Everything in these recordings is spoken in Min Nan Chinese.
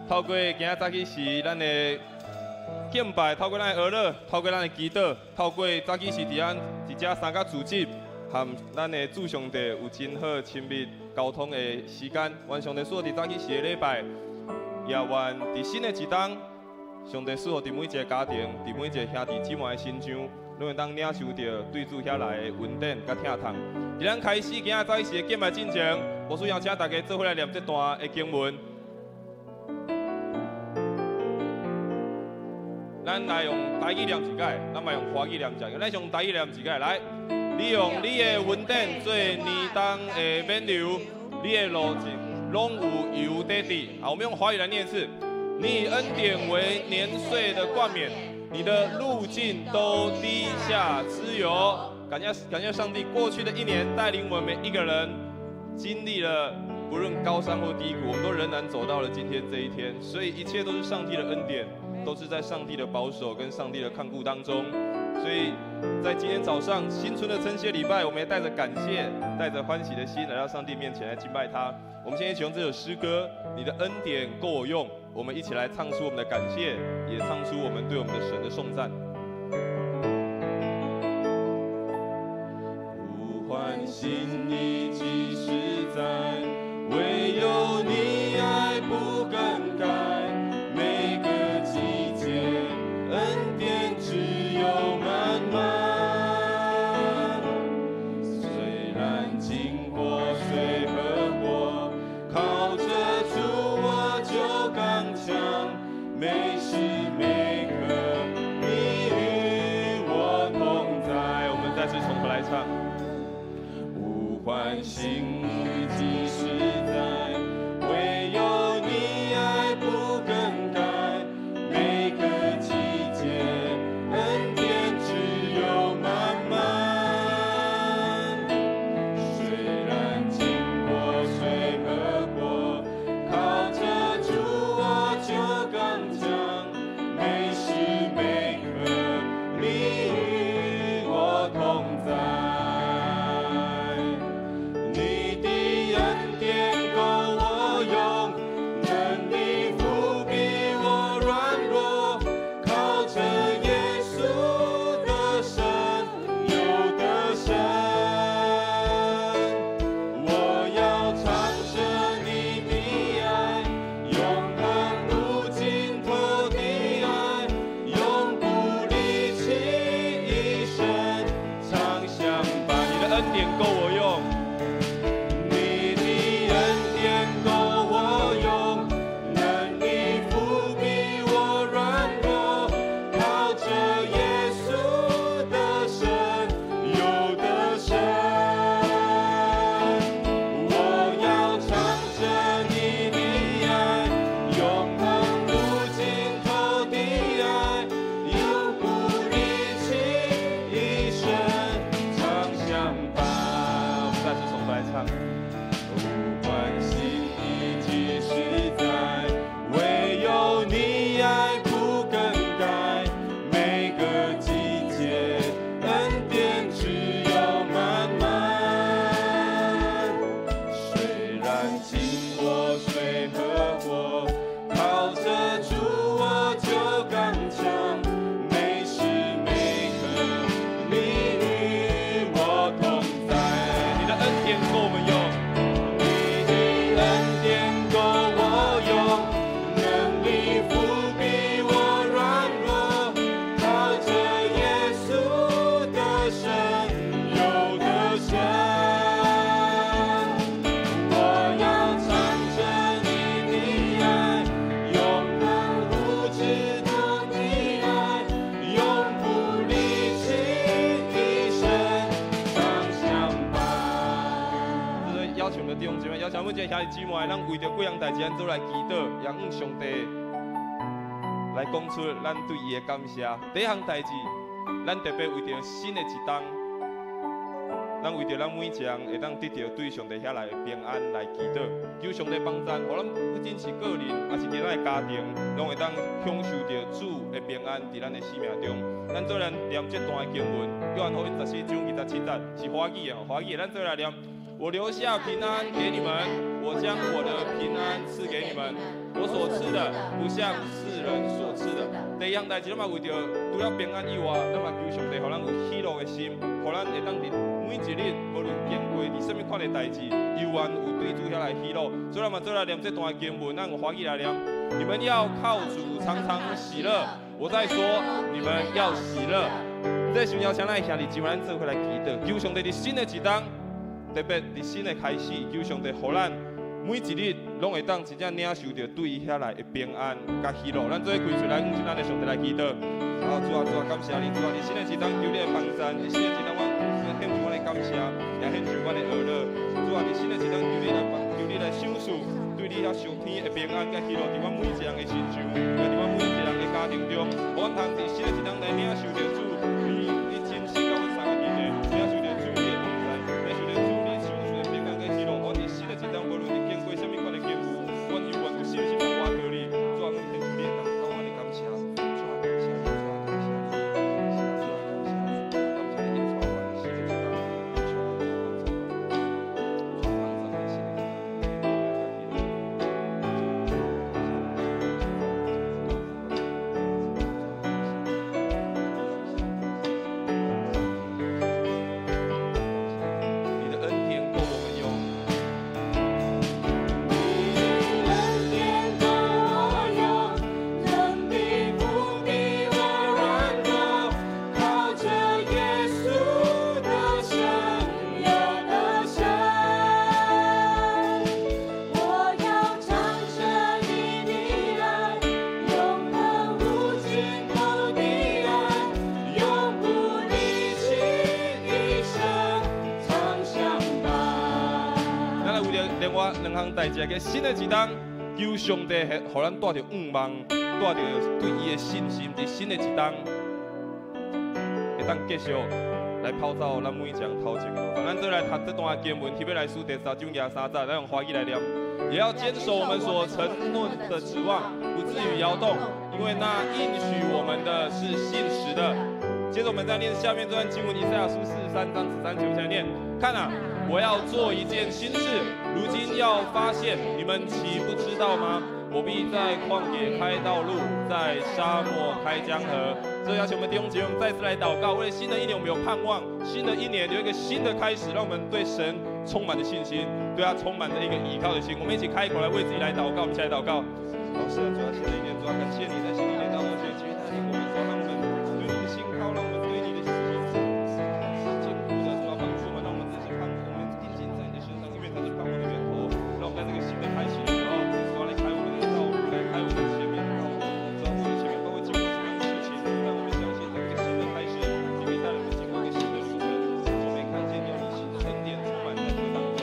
透過今仔早起時咱的敬拜，透過咱的哀樂，透過咱的祈禱，透過早起時佇咱佇遮三個組織，和咱的主上帝有真好親密溝通的時間。願上帝賜福佇早起時的禮拜，也願佇新的一冬，上帝賜福佇每一个家庭，佇每一个兄弟姊妹的身上，攏會當領受著對主遐來的恩典佮疼痛。佇咱開始今仔早起時的敬拜進前，牧師邀請大家做伙來念這段的經文。咱來用台語念一擺，咱嘛用華語念一擺。咱用台語念一擺，來，你用你的恩典做年冬的冕旒，你的路徑攏有油塊滴。好，我們用華語來念一次。你以恩典為年歲的冠冕，你的路徑都滴下脂油。感謝感謝上帝，過去的一年帶領我們每一個人經歷了不論高山或低谷，我們都仍然走到了今天這一天。所以一切都是上帝的恩典，都是在上帝的保守跟上帝的看顧當中。所以在今天早上新春的晨曦禮拜，我們也帶着感謝、帶着歡喜的心來到上帝面前來敬拜他。我們先一起用這首詩歌《你的恩典夠我用》，我們一起來唱出我們的感謝，也唱出我們對我們的神的頌讚。呼喚心意幾時在，唯有你愛不更改。每個季節恩典只有滿滿。雖然經過水和火，靠著主我就剛強。每時每刻你與我同在。我們再次從頭來唱。呼喚心意幾時在，唯有你愛不更改。每個季節恩典只有滿滿。雖然經過水和火，靠著主我就剛強。每時每刻你與我同在。你的恩典夠我用，能力覆庇我軟弱，靠著耶穌得勝又得勝。我要唱着你的愛，永恆無盡頭的愛，永不離棄，一生常相伴。你的恩典夠我用。你的恩典夠我用，能力覆庇我軟弱，靠著耶穌得勝又得勝。我要唱着你的愛，永恆無盡頭的愛，永不離棄，一生常相伴。我們再次從頭來唱。呼喚心意幾時在，唯有你愛不更改。每個季節恩典只有滿滿。雖然經過水和火，靠著主我就剛強。每時每刻你與我同在。你的恩典夠我們用。你的恩典夠我用，能力覆庇我軟弱，靠著耶穌得勝又得勝。我要唱着你的愛，永恆無止境的愛，永不離棄，一生常相伴。這是邀請我們的弟兄姊妹，邀請每一個兄弟姊妹，咱為著幾項代誌，咱做來祈禱，也向上帝來講出咱對伊的感謝。第一項代誌，咱特別為著新的一冬，咱為著咱每一個人會當得著對上帝遐來的平安來祈禱，求上帝幫贊，予咱不僅是個人，也是佇咱的家庭，攏會當享受著主的平安佇咱的生命中。咱做來念這段的經文，約翰福音14章27節，是華語的，華語的，咱做來念。我留下平安給你們，我將我的平安賜給你們。我所吃的不像世人所吃的。第二項代誌，咱嘛為著除了平安以外，咱嘛求上帝予咱有喜樂的心，予咱會當佇每一日，無論經過佇啥物款的代誌，猶原有對主遐來喜樂。所以咱嘛做來念這段經文，咱用華語來念。你們要靠主常常喜樂。我再說，你們要喜樂。這時邀請咱的兄弟姊妹，咱做伙來祈禱，求上帝佇新的一冬，特別佇新的開始，求上帝予咱每一日攏會當真正領受著對伊遐來的平安佮喜樂。咱做伙開喙來，向咱的上帝來祈禱。啊，主啊，主啊，感謝你，主啊，佇新的一冬求你的幫贊，佇新的一冬，我獻上阮的感謝，也獻上阮的哀樂。主啊，佇新的一冬求你來幫，求你來賞賜，對你遐屬天的平安佮喜樂，佇阮每一個人的身上，也佇阮每一個人的家庭中，予阮通佇新的一冬來領受著主，你真實佮阮相共的，領受著主你的同在，領受著主你賞賜的平安佮喜樂。予阮佇新的一冬，無論佇經過啥物款的境遇，阮猶原有信心來倚靠你。主啊，阮獻上你的感，阮的感謝。主啊，感謝你，主啊，感謝你，主啊，感謝你，感謝你，帶阮新的一冬，求你幫助我，主啊，幫助阮新的一冬。你的恩典夠我們用。你的恩典夠我用，能力不比我軟弱，靠著耶穌得勝又得勝。我要唱着你的愛，永恆無盡頭的愛，永不離棄，一生常相伴。咱來為著另外兩項代誌，個新的一冬，求上帝予咱帶著盼望，帶著對伊的信心，佇新的一冬，會當繼續來跑走咱每一項頭前的路。咱做來讀這段經文，希伯來書第十章23節，咱用華語來念。也要堅守我們所承諾的指望，不至於搖動，因為那應許我們的是信實的。接著我們再念下面這段經文，以賽亞書43章13節，我們來念。看啊，我要做一件新事，如今要發現，你們豈不知道嗎？我必在曠野開道路，在沙漠開江河。這邀請我們弟兄姐妹，我們再次來禱告，為了新的一年，我們有盼望，新的一年有一個新的開始，讓我們對神充滿了信心，對他充滿着一個依靠的心。我們一起開口來為自己來禱告，我們一起來禱告。老師啊，主啊，新的一年，主啊，感謝你在新的一年當中，繼續帶領我們，主啊，讓我們對你的信靠，讓我們對你的信心是堅固的，主啊，幫助我們，讓我們這些盼，我們定睛在你的身上，因為它是盼望的源頭。讓我們在這個新的開始的時候，主啊，來開我們的道路，來開我們前面的道路，主啊，無論前面都會經過什麼樣的事情，讓我們相信在這個新的開始，你會帶領我們經過一個新的旅程。我們也看見有你新的恩典充滿在這個當中，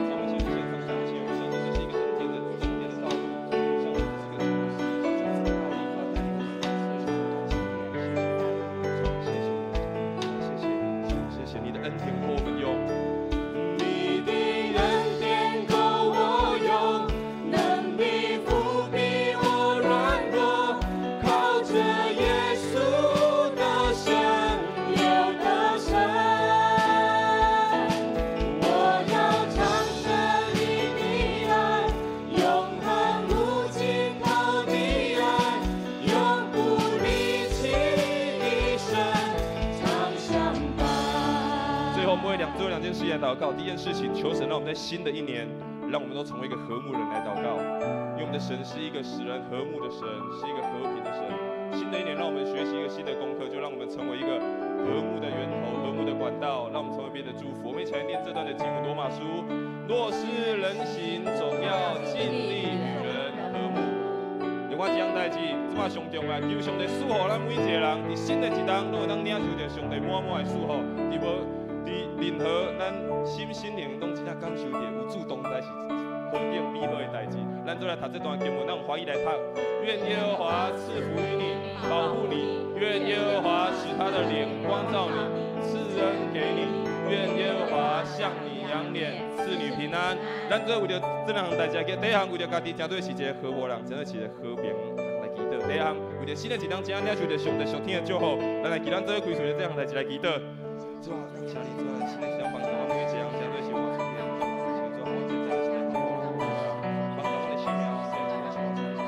我們先獻上感謝，我們相信這是一個恩典的道路，相信這是個謝謝，謝謝，謝謝你的恩典夠我們用。你的恩典夠我用，能力不比我軟弱，靠著耶穌得勝又得勝。我要唱着你的愛，永恆無盡頭的愛，永不離棄，一生常相伴。最後，我們為做兩件事情來禱告。第一件事情，求神讓我們在新的一年，讓我們都成為一個和睦人來禱告，因為我們的神是一個使人和睦的神，是一個和平的神。新的一年，讓我們學習一個新的功課，就讓我們成為一個和睦的源頭、和睦的管道，讓我們成為別人的祝福。我們一起來念這段的經文：羅馬書，若是人行，總要盡力與人和睦。另外一項代誌，這擺上重要，求上帝賜予咱每一個人，佇新的一冬，攏會當領受著上帝滿滿的祝福。佇無佇任何咱心心靈攏真正感受著有主同在是何等美好的代誌。咱做來讀這段經文，咱用華語來讀。願耶和華賜福於你，保護你；願耶和華使他的臉光照你，賜恩給你；願耶和華向你仰臉，賜你平安。咱做為著這兩項代誌，第一項為著家己，誠做是一個和睦人，誠做是一個和平人來祈禱。第二項為著新的一冬，真領受著上帝屬天的祝福，咱來祈咱做伙開喙這項代誌來祈禱。主啊，感謝你，主啊，新的一冬幫助我每一個人，誠做是活出天。主啊，我真正是來幫助我的生命，真正是活出。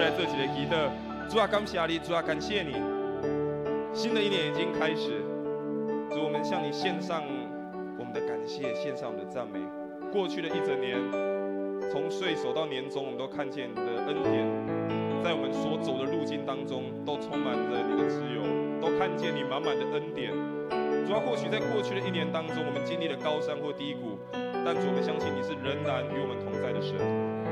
來做一个祈禱。主啊，感謝你，主啊，感謝你。新的一年已經開始，主，我們向你獻上我們的感謝，獻上我們的讚美。過去的一整年，從歲首到年終，我們都看見你的恩典，在我們所走的路徑當中，都充滿着你的自由，都看見你滿滿的恩典。主啊，或許在過去的一年當中，我們經歷了高山或低谷，但主，我們相信你是仍然與我們同在的神。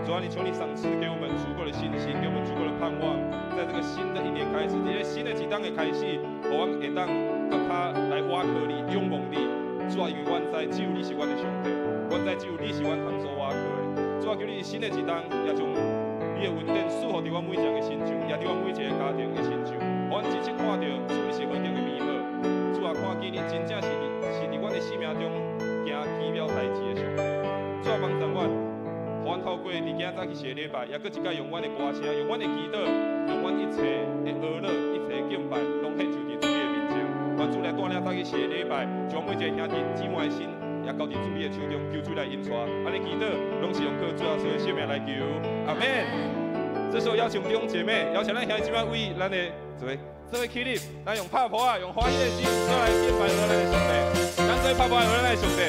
主啊，你求你賞賜給我們足夠的信心，給我們足夠的盼望，在這個新的一年開始，這個新的一冬的開始，予阮會當閣較來倚靠你、仰望你。主啊，因為阮知只有你是阮的上帝，阮知只有你是阮通所倚靠的。主啊，求你新的一冬也將你的恩典賜予佇阮每一个人的身上，也佇阮每一个家庭的身上，予阮真正看著主你是何等的美好。主啊，看見你真正是佇阮的生命中行奇妙代誌的上帝。主啊，幫助阮，予阮透過佇今早起四個禮拜，也閣一擺用阮的歌聲，用阮的祈禱，用阮一切的呵咾、一切的敬拜，攏獻上佇主你的面前。願主來帶領早起四個禮拜，將每一個兄弟姊妹的心也交佇主你的手中，求主來引帶。按呢祈禱，攏是用靠主耶穌的聖名來求，阿門。這時候邀請弟兄姐妹，邀請咱兄弟姊妹為咱的這位起立，咱用拍噗仔，用歡喜的心，做來敬拜咱的上帝。咱做拍噗仔，咱的上帝。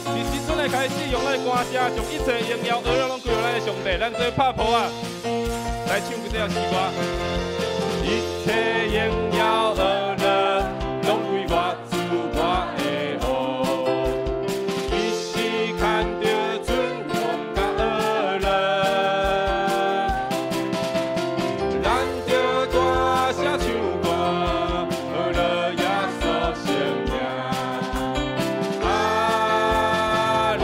佇新春的開始，用咱的歌聲，將一切榮耀、呵咾攏歸予咱的上帝。咱做拍噗仔，來唱幾首詩歌。一切榮耀、呵咾，攏歸我主我的王。伊是牽著尊榮佮呵咾，咱著大聲唱歌，呵咾耶穌聖名。哈利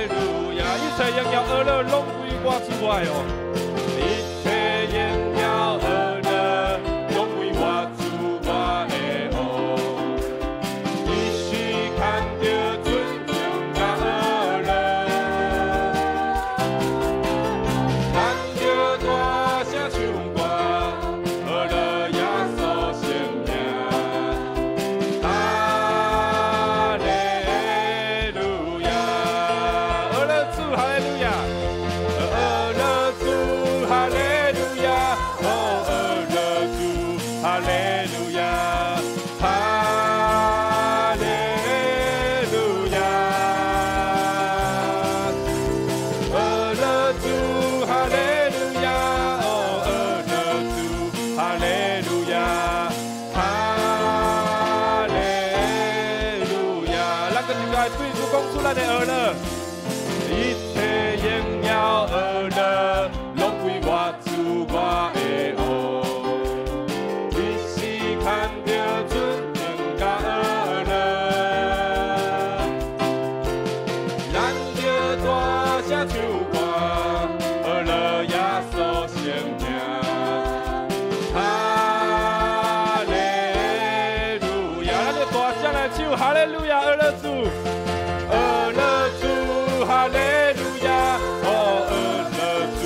路亞！一切榮耀、呵咾，攏歸我主我的王。一切榮耀、呵咾，攏歸我主我的王。伊是牽著尊榮佮呵咾，咱著大聲唱歌，呵咾耶穌聖名。哈利路亞！呵咾主，哈利路亞！呵咾主，哈利路亞！哦，呵咾主，哈利路亞！哈利路亞！呵咾主，哈利路亞！哦，呵咾主，哈利路亞！哈利路亞！咱閣一擺對主講出咱的呵咾。一切榮耀、呵咾，攏歸我主我的王。你是牽著尊榮佮呵咾，咱著大聲唱歌，呵咾耶穌聖名。哈利路亞！咱就大聲來唱哈利路亞，呵咾主。呵咾主，哈利路亞！哦，呵咾主，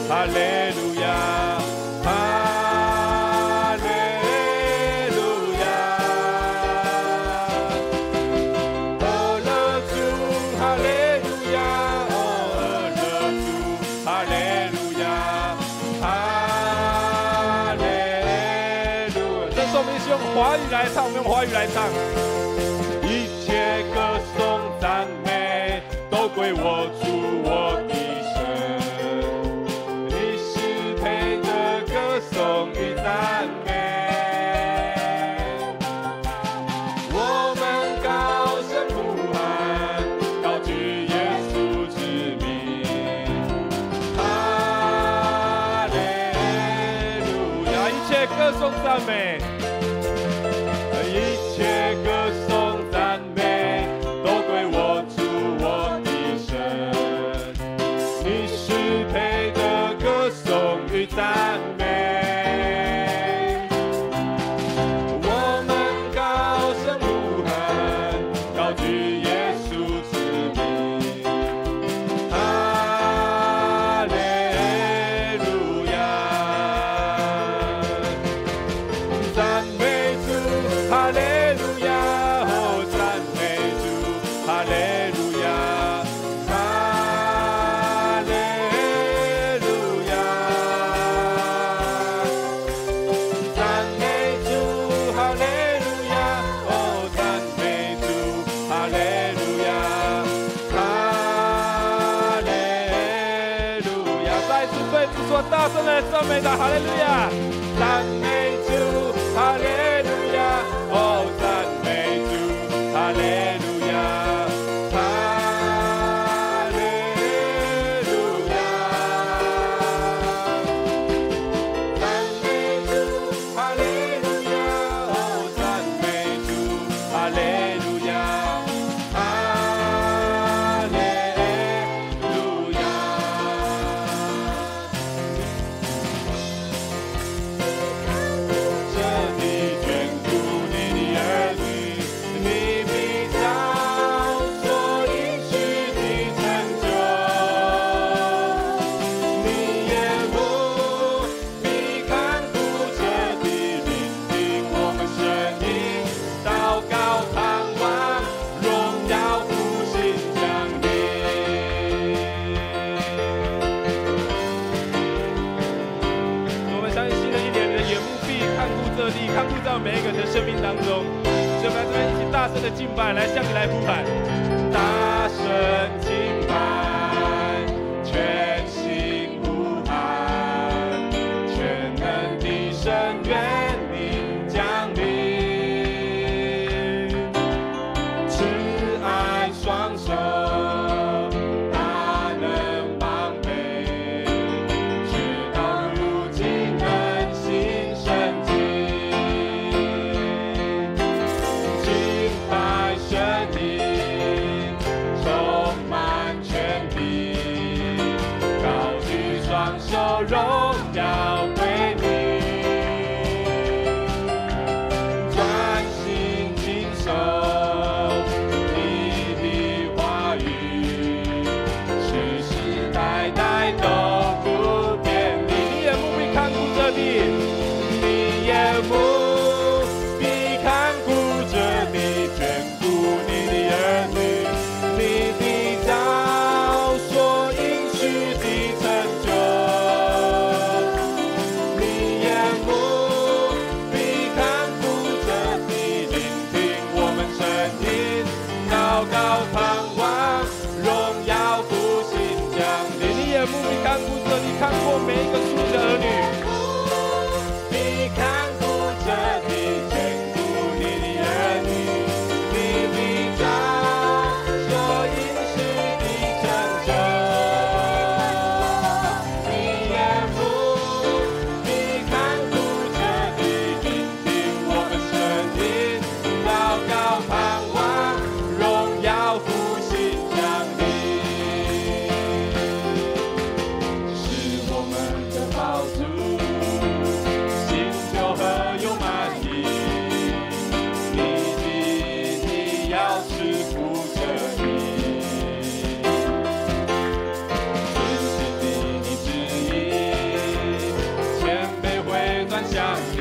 哈利路亞！哈利路亞！呵咾主，哈利路亞！哦，呵咾主，哈利路亞！哈利路亞！這首我們是用華語來唱，我們用華語來唱。一切歌頌讚美都歸我主我的神，你是配得歌頌與讚美。我們高聲呼喊，高舉耶穌之名。哈利路亞！一切歌頌讚美，一切歌頌讚美都歸我主我的神，你是配得歌頌與讚美。我們高聲呼喊，高舉耶穌之名。哈利路亞！讚美主，哈利路亞！哦，讚美主，哈利路亞，哈利路我大聲來讚美他，哈利路亞！讚美主，哈利路亞！哦，讚美主，哈利路亞！哈利路亞！讚美主，哈利路亞！哦，讚美主，哈利路亞！哈利路亞！這地眷顧你的兒女，你必照所應許的成就。你眼目必看顧這地，聆聽我們聲音，禱告盼望，榮耀復興降臨。我們相信新的一年，你的眼目必看顧這地，看顧在每一個人的生命當中。所以我們來這邊一起大聲的敬拜，來向你來呼喊，大聲敬拜，全心呼喊，全能的神願你降臨，慈愛雙手，大能膀臂，直到如今能行神蹟。敬拜聲音充滿全地，高舉雙手榮耀歸你，專心謹守你的話語，世世代代都不偏離。你眼目必看顧這地，你眼目必看顧這地，眷顧你的兒女，你必照所應許的成就。你眼目必看顧這地，聆聽我們聲音，禱告盼望，榮耀復興降臨。你眼目必看顧這地，看過每一個屬你的兒女。必看顧這地，眷顧你的兒女，你必照所應許的成就。你眼目必看顧這地，聆聽我們聲音，禱告盼望，榮耀復興降臨。是我們的寶主，新酒何用滿溢，你的你要賜福這地，遵行你的旨意，謙卑回轉向你，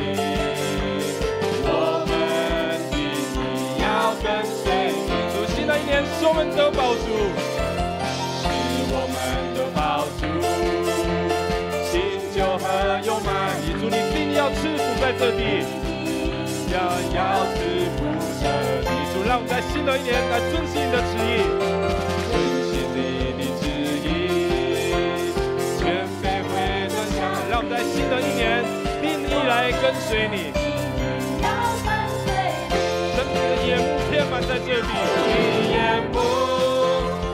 我們的你要跟隨你。主，新的一年是我們的寶主，是我們的寶主，新酒何用滿溢，主，你定要賜福在這地，要賜福這地。主，讓我們在新的一年來遵行你的旨意，遵行你的旨意，謙卑回轉向，讓我們在新的一年定意來跟隨你。神你的眼目遍滿在這地，你眼目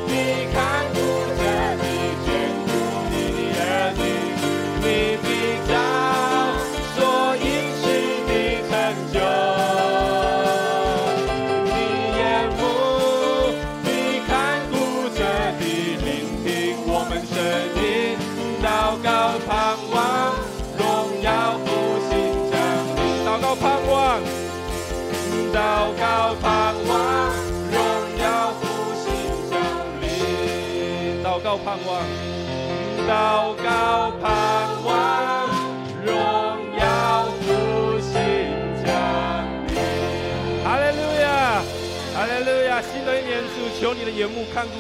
必看顧這地，眷顧你的兒女，你必照所應許的成就。你眼目必看顧這地，聆聽我們聲音，禱告盼望，榮耀復興降臨。禱告盼望，禱告盼望，榮耀復興降臨。禱告盼望，禱告盼望，榮耀復興降臨。哈利路亞，哈利路亞！新的一年，主求你的眼目看顧。